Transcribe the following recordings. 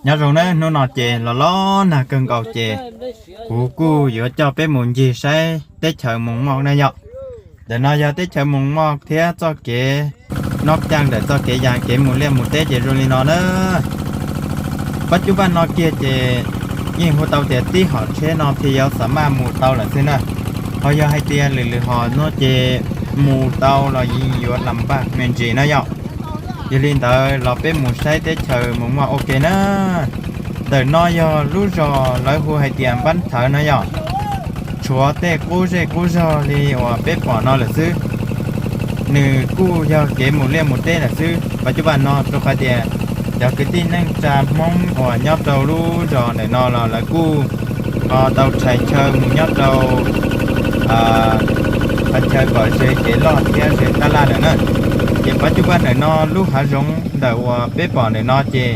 Nyob zoo nawb, hnub no ces los los nag kawg nkaus ces kuv kuj yuav coj peb mus ncig saib teb chaws Moos Moj na yom. Ntawm no yog teb chaws Moos Moj thiab txoj kev noj caij ntawm txoj kev yas kev mus liaj mus teb ces zoo li no na. Pab cub paj no kiag ces yeej hu tau tias tib hom tsheb no thiaj yuav xa maj mus tau lawm xwb na. Ho yog hais tias lwm lwm hom no ces mus tau los yeej yuav lam npaj me ntsis na yom. Yog li ntawd los peb mus saib teb chaws Moos Moj ua ke na. Ntawm no yog lub zos lawv hu hais tias Npab Thawv na yom. Tshuav tej qub zej qub zog li uas peb pom no lawm xwb. Nws kuj yog kev mus liaj mus teb lawm xwb pab cub paj no rau qhov tias cov kwv tij neej tsa Hmoob uas nyob rau lub zos ntawm no los lawv kuj ho tau tshais chaw mus nyob rau qhov chaw kom ze kev loj thiab ze tab laj lawm na. Ces pab cub paj ntawm no lub hav zoov ntawm uas peb pom ntawm no ces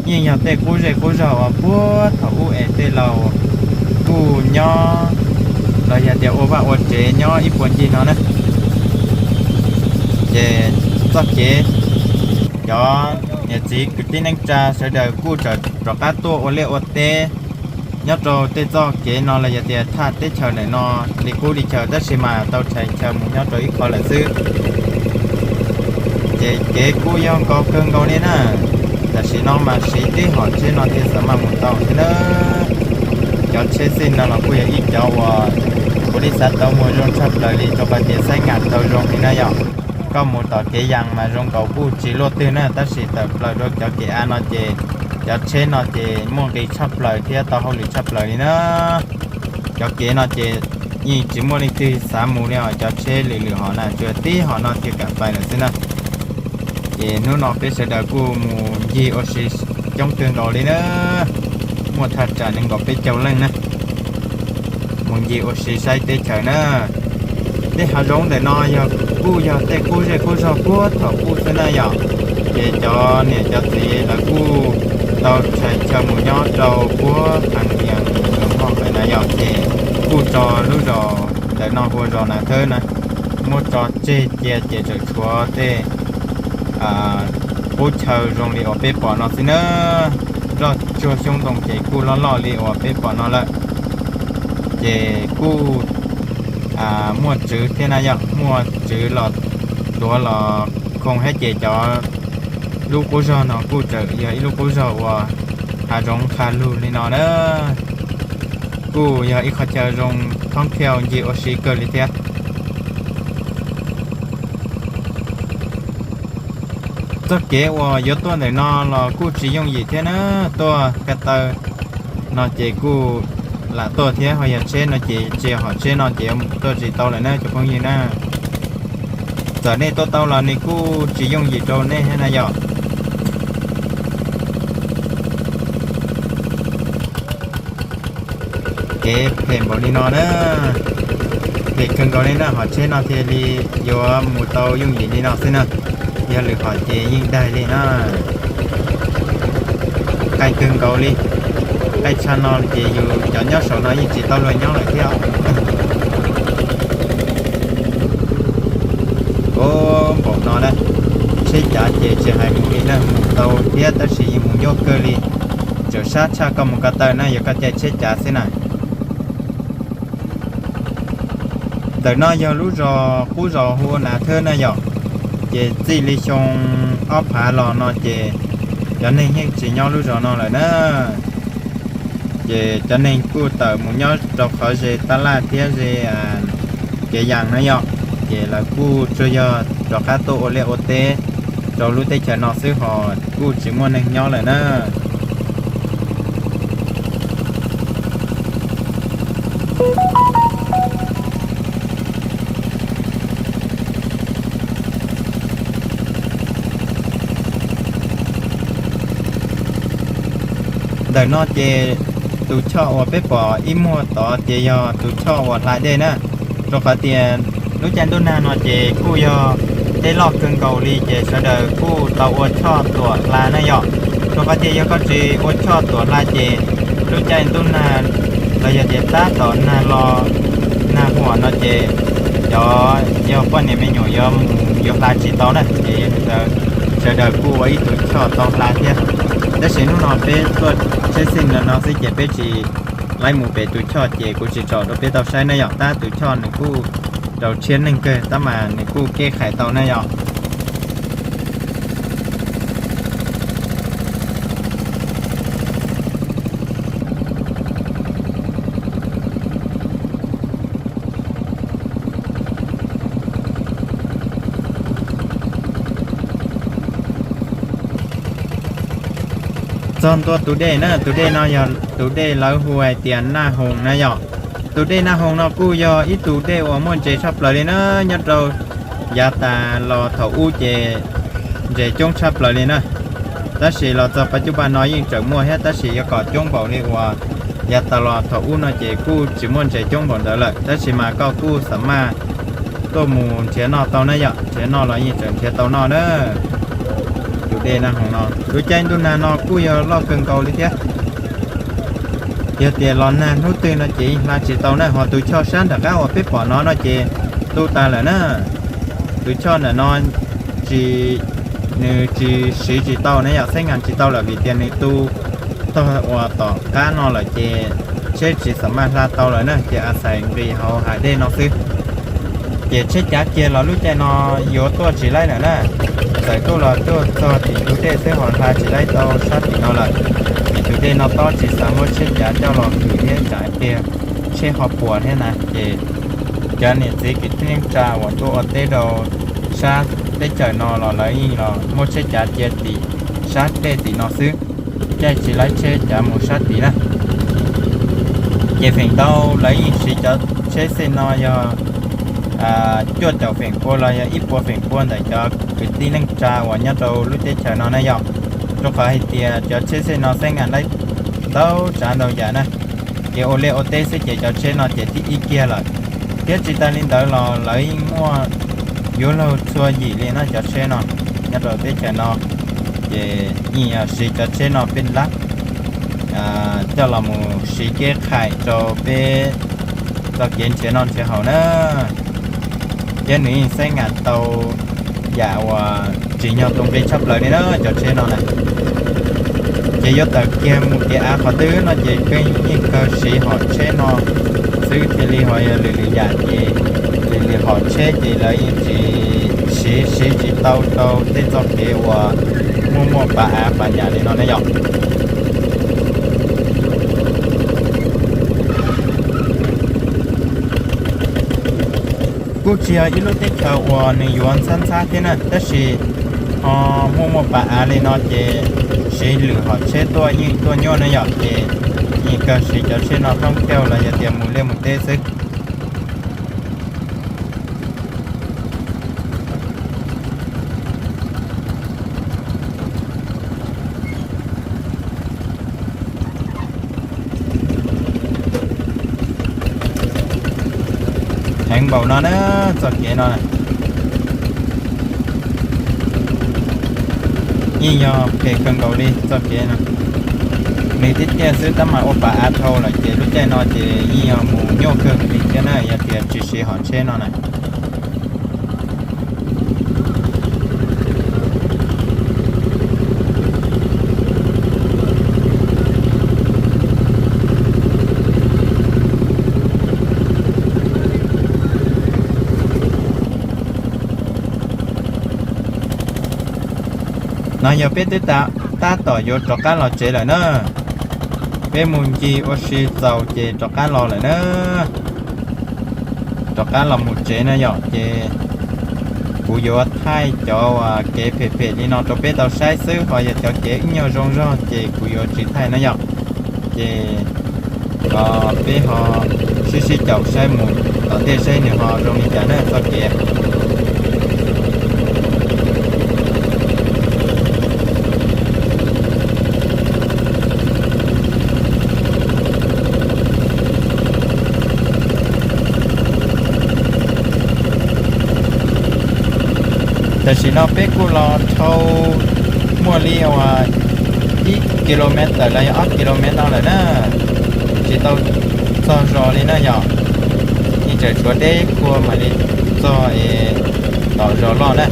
yeej yog tej qub zej qub zog uas puag thaum ub es tej laus kuj nyob los yog tias ua vaj ua tsev nyob ib puag ncig no na. Ces txoj kev cov niam txiv kwv tij neej tsa sawv daws kuj tseem rov qab tuaj ua liaj ua teb nyob rau tej txoj kev no los yog tias thaj teb chaws ntawm no li qub li chaw tab sis mas tau tshais chaw mus nyob rau ib qho lawm xwb. Ces kev kuj yog nkaus kawg nkaus li na. Tam sim no mas siv tib hom tsheb no thiaj xav maj mus tau thiab na. Cov tsheb xij no los kuj yog ib cov uas kuv li xav tau mus zoo tshaj plaws li rau qhov tias saib nkas tau zoo li na yom. Koj mus tom kev yas mas zoo nkaus kuj tsis luaj twg na tab sis tawm plaws rau cov kev av no ces cov tsheb no ces muaj nqis tshaj plaws thiab tau hauj lwm tshaj plaws li na. Cov kev no ces yeej tsis muaj leej twg xav mus li os, cov tsheb lwm lwm hom na tsuas tib hom no thiaj kam pais lawm xwb na. Ces hnub no peb sawv daws kuj mus ncig ua si coob kawg nkaus li na, muaj thaj tsam nees nkaum peb caug leej na, mus ncig ua si saib teb chaws na. Tej hav zoov ntawm no yog kuj yog tej qub zej qub zog puag thaum ub xwb na yom. Ces cov niam cov txiv lawv kuj tau tshais chaw mus nyob rau puag Phav Vias Moos Moj lawm na yom, ces kuj tso lub zos ntawm no hu ua zos Nas Thawb na, muab tso tseg cia ces tseem tshuav tej qub chaw zoo li uas peb pom no xwb na. Zoj tsuag xyoob ntoo ces kuj loj loj li uas peb pom no lawm. Ces kuj muaj tswv thiab na yom, muaj tswv los tuav los khoo thiab ces cov lub qub zog no kuj tseem yog ib lub qub zog uas hav zoov qha lug li no na. Kuj yog ib qhov chaw zoo thoob thiaj ncig ua si kawg li thiab. Txoj kev uas yuav tuaj ntawm no los kuj tsis yooj yim thiab na, tuaj ko taw no ces kuj lam tuaj thiab, ho yog tsheb no ces tsis yog hom tsheb no ces tuaj tsis tau lawm na cov phooj ywg na. Txawm nej tuaj tau los nws kuj tsis yooj yim rau nej thiab na yom. Kev phem npaum li no na, phem kawg nkaus li na, hom tsheb no thiaj li yuav mus tau yooj yim li no xwb na. Yog lwm hom ces yeej daig li na. Qaij kawg nkaus li, qaij tshaj no ces yus cov nyob saum no yeej tsis tau luag nyob lawm thiab. Kov npaum no na, tsheb cav ces tsis hais mus li na, mus tau thiab tab sis yeej mus nyuaj kawg li. Tseem sab tshaj koj mus ko taw na, yog koj caij tsheb cav xwb na. Ntawm no yog lub zos qub zos hu ua Nas Thawb na yom, ces txij li xyoo ob phav los no ces cov neeg yeej tsis nyob lub zos no lawm na. Ces cov neeg kuj tawm mus nyob rau qhov ze tab laj thiab ze kev yas na yom, ces lawv kuj tsuas yog rov qab tuaj ua liaj ua teb rau lub teb chaws no xwb ho kuj tsis muaj neeg nyob lawm na. Ntawm no ces tus choj uas peb pom ib muag tod ces yog tus choj uas hla dej na, rau qhov tias lub caij ntuj nag no ces kuj yog dej loj kawg nkaus li ces sawv daws kuj tau ua choj tuam hla na yom. Rau qhov tias yog koj tsis ua choj tuam hla ces lub caij ntuj nag los yog tias tab tom nag los nag huam no ces cov yog poj niam me nyuam yuav mus yuav hla tsis tau na ces yog li ntawd sawv daws kuj ua ib tug choj tau hla thiab. Tab sis hnub no peb tuaj tsheb xij no no xwb ces peb tsis laib mus pem tus choj ces kuv tsis tsom rau peb tau saib na yom. Tab tus choj nws kuj rau tshiab neeg kawg tab mas nws kuj keb qhais tau na yom. Txog ntua tus dej na, tus dej no yog tus dej lawv hu hais tias Naj Hoos na yom. Tus dej Naj Hoos no kuj yog ib tug dej uas muaj ntses tshaj plaws li na, nyob rau yav tas los thaum ub ces ntses coob tshaj plaws li na. Tab sis los txog pas cuj pas no yeej tseem muaj thiab, tab sis yuav kom coob npaum li uas yav tas los thaum ub no ces kuj tsis muaj ntses coob npaum ntawd lawm, tab sis mas koj kuj xam maj tuaj mus nrhiav noj tau na yom, nrhiav noj los yeej tseem nrhiav tau noj na. Tus dej Naj Hoos no lub caij ntuj nag no kuj yog loj kawg nkaus li thiab. Yog tias los nag hnub twg no ces hla tsis tau na, ho tus choj sab nram qab uas peb pom no no ces tu tas lawm na. Tus choj ntawm no tsis, nws tsis siv tsis tau na yom, xeb ngas tsis tau lawm vim tias nws tu tog uas tom qab no lawm ces tsheb tsis xam maj hla tau lawm na, ces a xais nqis hauv hav dej no xwb. Ces tsheb cav kiag los lub caij no yuav tuaj tsis laib lawm na. Txawm tuaj los tuaj txog tim ntug dej xwb ho hla tsis laib tau sab tim no lawm. Vim tus dej no tob tsis xav muab tsheb cav coj los hwm thiab tsam tiag tsheb ho puas thiab na. Ces cov niam txiv kwv tij neej tsa uas tuaj ua teb rau sab teb chaws no los lawv yeej los muab tsheb cav cia tim sab dej tim no xwb, caij tsis laib tsheb cav mus sab tid na. Ces feem ntau lawv yeej siv cov tsheb xej no yog cuaj caum feem pua los yog ib puas feem pua ntawm cov kwv tij neej tsa uas nyob rau lub teb chaws no na yom. Rau qhov hais tias cov tsheb xej no xeb ngas laib ntau tsav ntau yam na, ces ua liaj ua teb xwb ces cov tsheb no ces thib ib kiag lawm. Thiab tsis tas li ntawd los lawv yeej muaj yuav luag txhua yim li na cov tsheb no nyob rau teb chaws no, ces yeej yog siv cov tsheb no peb lab coj los mus siv kev qhais rau peb txoj kev nrhiav noj nrhiav haus na. Thiab nws yeej xeb ngas tau yam uas tsim nyog tus nqi tshaj plaws li na cov tsheb no na. Ces yuav tawm kiag mus kev av qhov twg no ces yeej kawg siv hom tsheb no xwb thiaj li, ho yog lwm lwm yam ces lwm lwm hom tsheb ces lawv yeej tsis siv, siv tsis tau rau tej txoj kev uas muaj muaj pav av pav nyam li no ne yom. Kuj tsis yog ib lub teb chaws uas nws yuav ntxhab ntxhab thiab na, tab sis ho muaj muaj pav av li no ces siv lwm hom tsheb tuaj yeej tuaj nyuaj ne yom, ces yeej kawg siv cov tsheb no thoob thiaj los yog tias mus liaj mus teb xwb. Heev npaum no na, txoj kev no yeej yog phem kawg nkaus li txoj kev no. Nws tiaj tiaj xwb tab mas ua pav av dhau lawm ces lub caij no ces yeej yog mus nyuaj kawg li thiab na yog tias tsis siv hom tsheb no na. No yog peb twb tab tom yuav rov qab los tsev lawm na. Peb mus ncig ua si txaus ces rov qab los lawm na. Rov qab los mus tsev na yom, ces kuv yuav thaij cov uas kev phem phem li no rau peb tau saib xwb, ho yog cov kev ib nyuag zoo zog ces kuv yuav tsis thaij na yom. Ces kom peb ho sib sib caum saib mus tom ntej saib nws ho zoo li cas na txoj kev. Tam sim no peb kuj los dhau muaj li uas ib kilomev tawm los yog ob kilomev no lawm na, tsis tau txog zos li na yom. Yeej tseem tshuav deb kua mam li txog es tom zos loj na.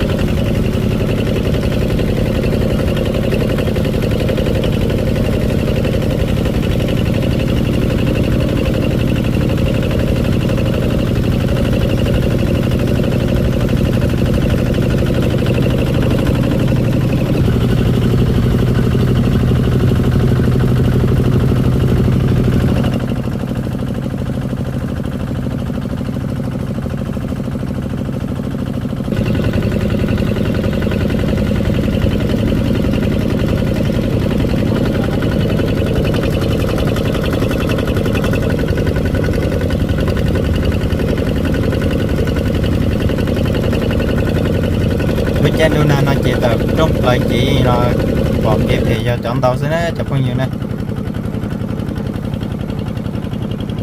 Caij ntuj nag no ces tawm rooj plaws ces los pom kev phem yog cov ntau xwb na cov phooj ywg na.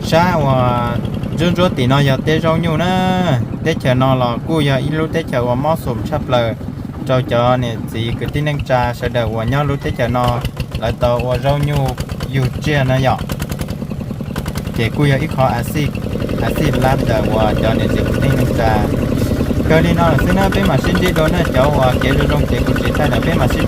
Sab uas ntsuab ntsuab tim no yog teb zaub nyuj na. Teb chaws no los kuj yog ib lub teb chaws uas mob xum tshaj plaws rau cov niam txiv kwv tij neej tsa sawv daws uas nyob lub teb chaws no, lawv tau ua zaub nyuj yug tsiaj na yom. Ces kuj yog ib qho a xij lab ntawm uas cov niam txiv kwv tij neej tsa. Kawg li no lawm xwb na, peb mam sib ntsib dua na, cov uas kev zoo zoo ces kuv tsis thaij lawm, peb mam sib